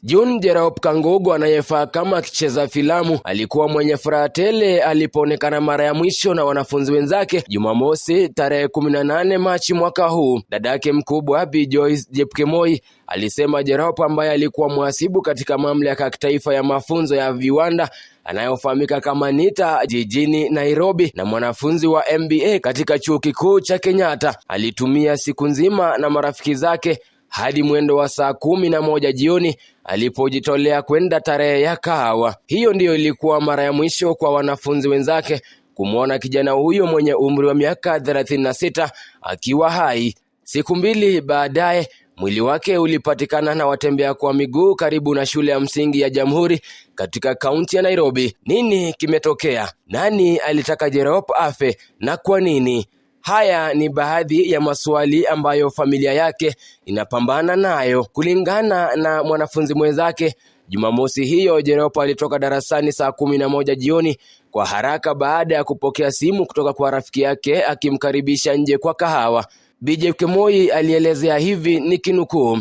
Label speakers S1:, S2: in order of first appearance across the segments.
S1: June Jerop Kangogo anayefaa kama akicheza filamu alikuwa mwenye furaha tele alipoonekana mara ya mwisho na wanafunzi wenzake Jumamosi tarehe 18 Machi mwaka huu. Dadake mkubwa Bi Joyce Jepkemoi alisema Jerop ambaye alikuwa mhasibu katika mamlaka ya kitaifa ya mafunzo ya viwanda anayofahamika kama NITA jijini Nairobi na mwanafunzi wa MBA katika chuo kikuu cha Kenyatta alitumia siku nzima na marafiki zake hadi mwendo wa saa 11 jioni alipojitolea kwenda tarehe ya kahawa. Hiyo ndiyo ilikuwa mara ya mwisho kwa wanafunzi wenzake kumwona kijana huyo mwenye umri wa miaka 36 akiwa hai. Siku mbili baadaye mwili wake ulipatikana na watembea kwa miguu karibu na shule ya msingi ya Jamhuri katika kaunti ya Nairobi. Nini kimetokea? Nani alitaka Jerop afe na kwa nini? Haya ni baadhi ya maswali ambayo familia yake inapambana nayo. Kulingana na mwanafunzi mwenzake, Jumamosi hiyo Jerop alitoka darasani saa 11 jioni kwa haraka baada ya kupokea simu kutoka kwa rafiki yake akimkaribisha nje kwa kahawa. BJ Kemoi alielezea hivi nikinukuu: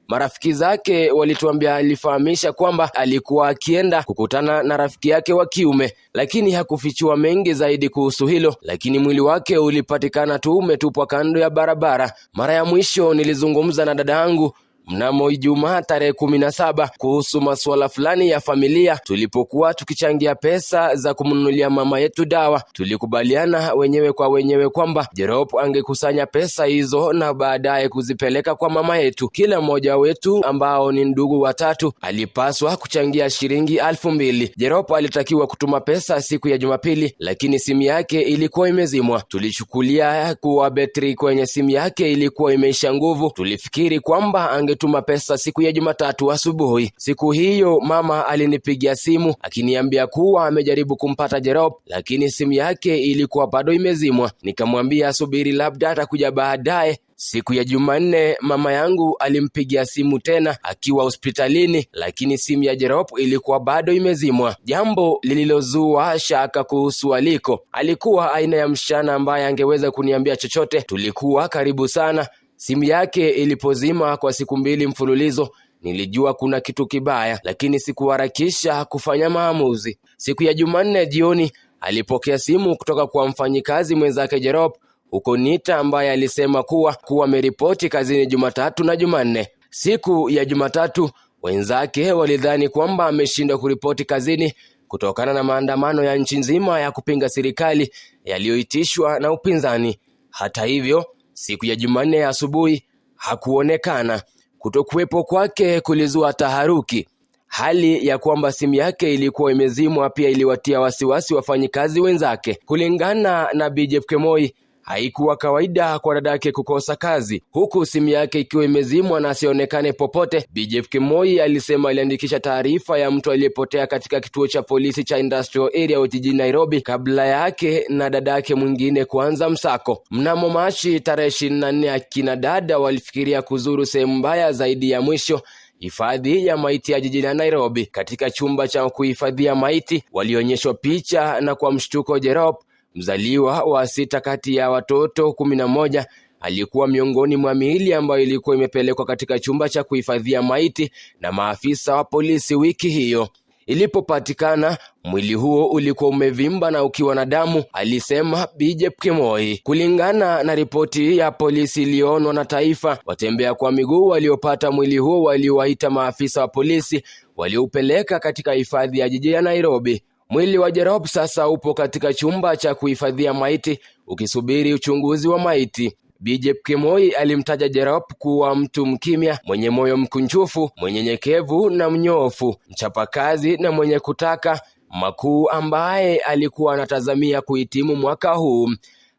S1: marafiki zake walituambia alifahamisha kwamba alikuwa akienda kukutana na rafiki yake wa kiume, lakini hakufichua mengi zaidi kuhusu hilo. Lakini mwili wake ulipatikana tu umetupwa kando ya barabara. Mara ya mwisho nilizungumza na dada yangu mnamo Ijumaa tarehe 17 kuhusu masuala fulani ya familia. Tulipokuwa tukichangia pesa za kumnunulia mama yetu dawa, tulikubaliana wenyewe kwa wenyewe kwamba Jerop angekusanya pesa hizo na baadaye kuzipeleka kwa mama yetu. Kila mmoja wetu ambao ni ndugu watatu alipaswa kuchangia shilingi 2000. Jerop alitakiwa kutuma pesa siku ya Jumapili, lakini simu yake ilikuwa imezimwa. Tulichukulia kuwa betri kwenye simu yake ilikuwa imeisha nguvu. Tulifikiri kwamba angetuma pesa siku ya Jumatatu asubuhi. Siku hiyo mama alinipigia simu akiniambia kuwa amejaribu kumpata Jerop, lakini simu yake ilikuwa bado imezimwa. Nikamwambia asubiri, labda atakuja baadaye. Siku ya Jumanne mama yangu alimpigia simu tena akiwa hospitalini, lakini simu ya Jerop ilikuwa bado imezimwa, jambo lililozua shaka kuhusu aliko. Alikuwa aina ya msichana ambaye angeweza kuniambia chochote. Tulikuwa karibu sana. Simu yake ilipozima kwa siku mbili mfululizo, nilijua kuna kitu kibaya, lakini sikuharakisha kufanya maamuzi. Siku ya Jumanne jioni alipokea simu kutoka kwa mfanyikazi mwenzake Jerop huko NITA ambaye alisema kuwa ameripoti kazini Jumatatu na Jumanne. Siku ya Jumatatu wenzake walidhani kwamba ameshindwa kuripoti kazini kutokana na maandamano ya nchi nzima ya kupinga serikali yaliyoitishwa na upinzani. Hata hivyo, siku ya Jumanne asubuhi hakuonekana. Kutokuwepo kwake kulizua taharuki. Hali ya kwamba simu yake ilikuwa imezimwa pia iliwatia wasiwasi wafanyikazi wenzake. Kulingana na Bi Jepkemoi, haikuwa kawaida kwa dadake kukosa kazi huku simu yake ikiwa imezimwa na asionekane popote. Bi Jepkemoi alisema aliandikisha taarifa ya mtu aliyepotea katika kituo cha polisi cha Industrial Area jijini Nairobi kabla yake na dadake mwingine kuanza msako. Mnamo Machi tarehe 24, akina dada walifikiria kuzuru sehemu mbaya zaidi ya mwisho, hifadhi ya maiti ya jiji la Nairobi. Katika chumba cha kuhifadhia maiti walionyeshwa picha, na kwa mshtuko Jerop, mzaliwa wa sita kati ya watoto 11, alikuwa miongoni mwa miili ambayo ilikuwa imepelekwa katika chumba cha kuhifadhia maiti na maafisa wa polisi wiki hiyo. Ilipopatikana, mwili huo ulikuwa umevimba na ukiwa na damu, alisema Bi Jepkemoi. Kulingana na ripoti ya polisi iliyoonwa na Taifa, watembea kwa miguu waliopata mwili huo waliwaita maafisa wa polisi walioupeleka katika hifadhi ya jiji ya Nairobi. Mwili wa Jerop sasa upo katika chumba cha kuhifadhia maiti ukisubiri uchunguzi wa maiti. Bi Jepkemoi alimtaja Jerop kuwa mtu mkimya, mwenye moyo mkunjufu, mwenyenyekevu na mnyoofu, mchapakazi na mwenye kutaka makuu, ambaye alikuwa anatazamia kuhitimu mwaka huu.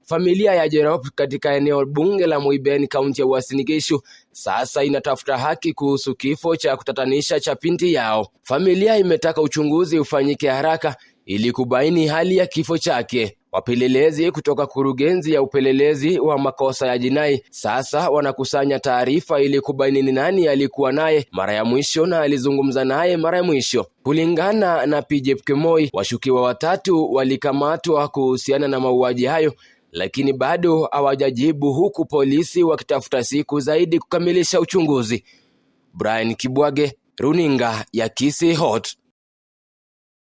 S1: Familia ya Jerop katika eneo bunge la Moiben, kaunti ya Uasin Gishu, sasa inatafuta haki kuhusu kifo cha kutatanisha cha binti yao. Familia imetaka uchunguzi ufanyike haraka ili kubaini hali ya kifo chake. Wapelelezi kutoka kurugenzi ya upelelezi wa makosa ya jinai sasa wanakusanya taarifa ili kubaini ni nani alikuwa naye mara ya mwisho na alizungumza naye mara ya mwisho. Kulingana na Bi Jepkemoi, washukiwa watatu walikamatwa kuhusiana na mauaji hayo, lakini bado hawajajibu, huku polisi wakitafuta siku zaidi kukamilisha uchunguzi. Brian Kibwage, Runinga ya Kisii Hot.